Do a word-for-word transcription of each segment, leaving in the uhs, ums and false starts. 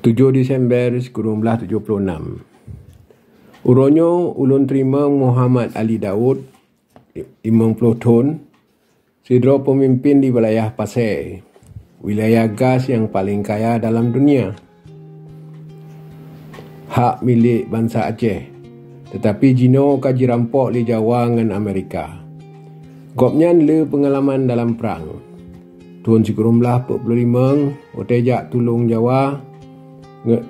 Tujoh Desember sikureueng blaih tujoh ploh nam. Uroe nyoe ulôn teurimong Muhammad Ali Daud, limong ploh thon, sidroe peumimpén di wilayah Pasé, wilayah gas nyang paleng kaya dalam dunia. Hak milék bansa Aceh, teutapi jinoe ka jirampok lé Jawa ngon Amerika. Gobnyan le peungalaman dalam prang. Thon sikureueng blaih peuet ploh limong, watée jak tulông Jawa, nge-,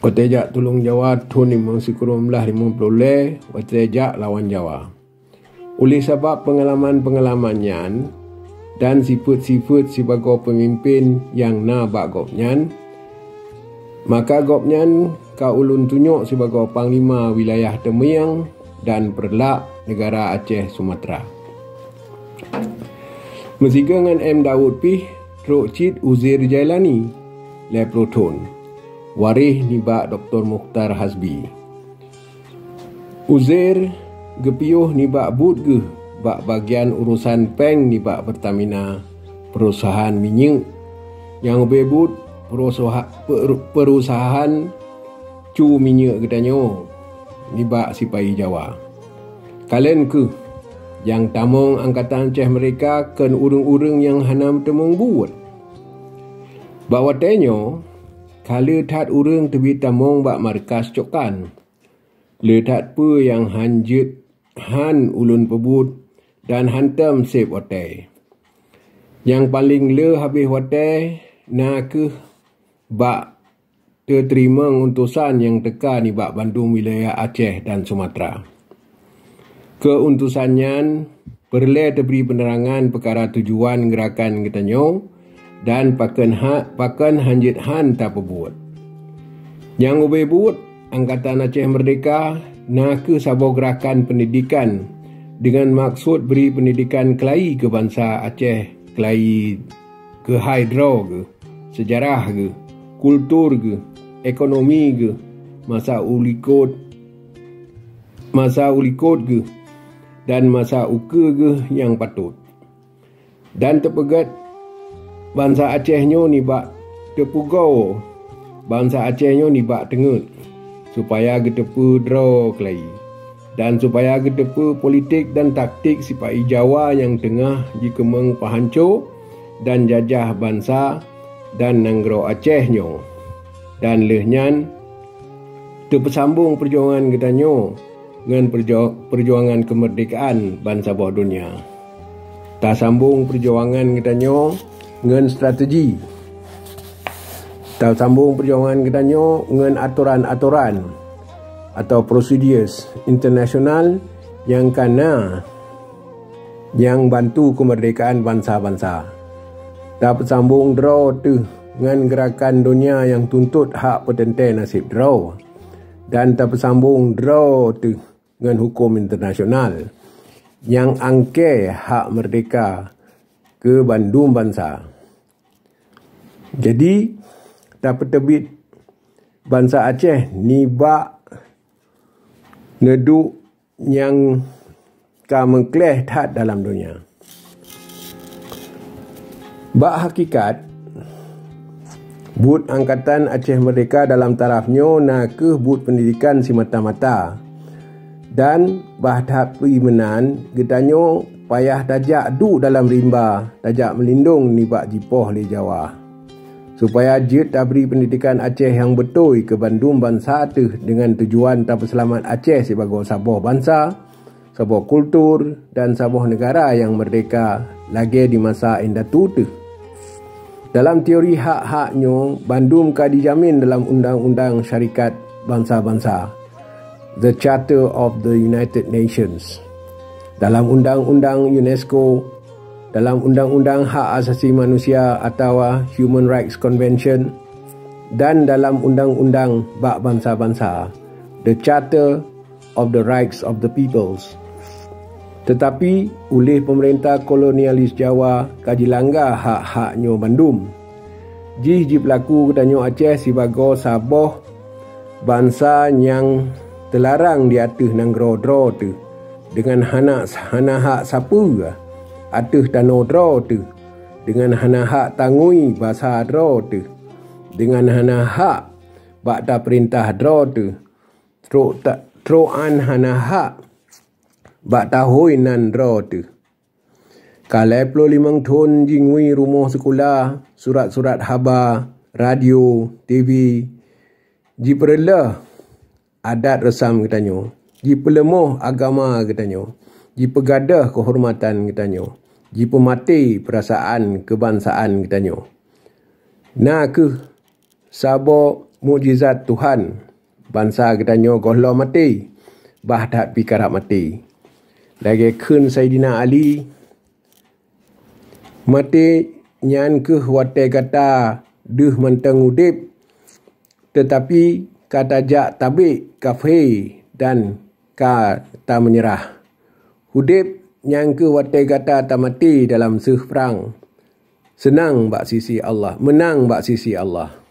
watée jak tulông Jawa thon limong sikureueng blaih limong ploh lhée, watée jak lawan Jawa. Oleh sabab peungalaman-peungalaman nyan dan sifeuet-sifeuet sibagoe peumimpén nyang na bak gobnyan, maka gobnyan ka ulôn tunyok sibagoe panglima wilayah Teumieng dan Peureulak neugara Aceh Sumatra. Meusigoe ngon M. Daud pih trok cit Uzair Jailani, lhée ploh thon, waréh nibak Doktor Mukhtar Hasbi. Uzair geupiôh nibak buet geuh bak bagian urosan péng nibak Pertamina, perusahaan minyeuk, nyang ubé buet perusaha-, per-, perusahaan cu minyeuk geutanyoe nibak sipa-i Jawa. Kalon kheueh, nyang tamong Angkatan Aceh Merdeka kon ureuëng-ureuëng nyang hana meuteumong buet. Bak watée nyoe, ka le that ureuëng teubiet tamong bak markas cokan. Le that peue nyang han jeuet han ulôn peubuet dan hantom seb watée. Nyang paleng le habéh watée na kheueh bak teuteurimong utosan nyang teuka nibak bandum wilayah Aceh dan Sumatra. Keu utosan nyan, peureulée teubri peunerangan peukara tujuan geurakan geutanyoe dan pakon ha-, pakon han jeuet han tapeubuet. Nyang ubé buet Angkatan Aceh Merdeka na kheueh saboh geurakan peundidikan deungon maksud bri peundidikan keulayi keu bansa Aceh, keulayi keuhai droe geuh, seujarah geuh, kultur geuh, ekonomi geuh, masa u likot, masa u likot geuh, dan masa ukeue geuh nyang patôt. Dan teupeugét bansa Aceh nyoe nibak teupugoe bansa Aceh nyoe nibak teungét, supaya geuteupeue droe keulayi, dan supaya geuteupeue politik dan taktik sipa-i Jawa nyang teungoh jikeumeung peuhanco dan jajah bansa dan nanggroe Aceh nyoe. Dan lheueh nyan, teupeusambong peujuangan geutanyoe ngon peujo-, peujuangan keumeurdekaan bansaboh donya. Tasambong peujuangan geutanyoe ngon strategi. Tasambong peujuangan geutanyoe ngon atoran-atoran atau prosedur internasional nyang ka na nyang bantu keumeurdekaan bansa-bansa. Tapeusambong droe teuh ngon geurakan donya nyang tuntot hak peuteuntée naseb droe, dan tapeusambong droe teuh ngon huköm internasional nyang angkée hak meurdehka keu bandum bansa. Jadi, tapeuteubiet bansa Aceh nibak neuduek nyang ka meukleh that dalam donya. Bak hakikat, buet Angkatan Aceh Merdeka dalam taraf nyoe na kheueh buet peundidikan simata-mata. Dan bah that pih meunan, geutanyoe payah tajak duek dalam rimba, tajak meulindong nibak jipoh lé Jawa. Supaya jeuet tabri peundidikan Aceh nyang beutôi keu bandum bansa teuh deungon tujuan tapeuseulamat Aceh sibagoe saboh bansa, saboh kultur, dan saboh neugara nyang meurdehka lagée di masa indatu teuh. Dalam teori hak-hak nyoe, bandum ka jijamin dalam Undang-Undang Syarikat Bansa-Bansa, the Charter of the United Nations, dalam Undang-Undang UNESCO, dalam Undang-Undang Hak Asasi Manusia atawa Human Rights Convention, dan dalam Undang-Undang bak Bansa-Bansa, the Charter of the Rights of the Peoples. Teutapi, uléh peumeurintah kolonialis Jawa ka jilangga hak-hak nyoe bandum. Jih jipeulaku geutanyoe Aceh sibagoe saboh bansa nyang teularang di ateueh nanggroe droe teuh, deungon hana, hana hak sapeue ateueh tanoh droe teuh, deungon hana hak tangui basa droe teuh, deungon hana hak bak tapeurintah droe teuh, trok ta-, trok an hana hak bak tahôi nan droe teuh. Ka lhèe ploh limong thôn jingui rumoh sikula, surat-surat haba, radio, T V, jipeureuloh adat reusam geutanyoe, jipeuleumoh agama geutanyoe, jipeugadôh keuhormatan geutanyoe, jipeumaté peurasaan keubansaan geutanyoe. Na kheueh saboh mukjizat Tuhan, bansa geutanyoe gohlom maté, bah that pih karab maté. Lagèe kheun Saidina Ali, "Maté nyan kheueh watèe gata deuh mantong udép, teutapi ka tajak tabék kafé dan ka tameunyeurah. Udép nyan kheueh watèe gata tamaté dalam seuh prang, seunang bak sisi Allah, meunang bak sisi Allah."